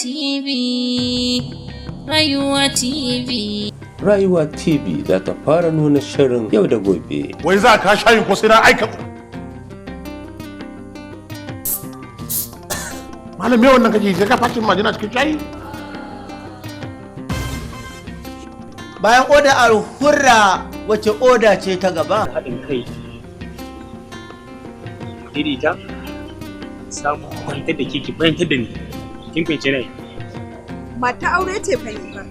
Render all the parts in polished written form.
TV, Rayuwa TV. Rayuwa TV za ta fara nuna shirin Yau da Gobe. Wai za ka shayin ko sai na aika? Malam, me wannan kake sai ka fashin majina cikin shayi? Bayan oda Alhurra, wace oda ce ta gaba? Haɗin kai, daidaita, samu kwantar da ke, ki fahimtar da ni, kin fahimce ne? Mata aure ce fa ni fa.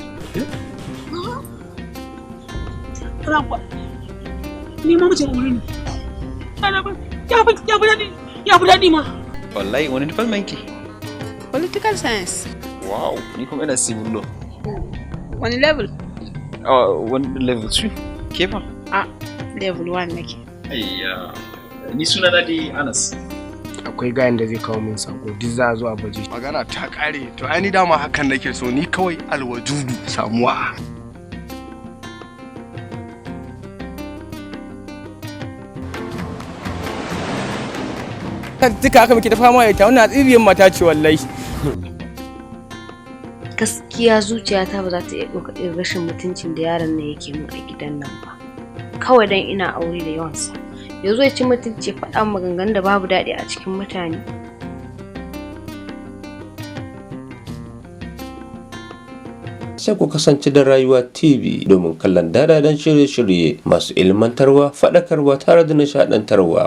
Ni ma mace aure ne. Ana ba ya fi daɗi, ya fi daɗi ma. Wallahi, wani department ki? Political science. Wow, ni kuma ina civil law. Wani level? Wani level 2. Ke fa? A level 1 nake. Ayya. Ni suna na dai Anas. Akwai gayan da zai kawo min sako, duk za a zo a baje. Magana ta kare. To ai ni dama hakan nake so, ni kawai alwajudu samuwa. Duka haka muke ta fama da ita, wannan tsiriyar mata ce wallahi. Gaskiya zuciyata ba za ta iya ɗauka irin rashin mutuncin da yaron nan yake min a gidan nan ba. Kawai dan ina aure da yawansa, ya zo ya ci mutunci, ya faɗa min maganganun da babu daɗi a cikin mutane. Sai ku kasance da Rayuwa TV domin kallon dadadan shirye-shirye masu ilmantarwa, faɗakarwa tare da nishaɗantarwa.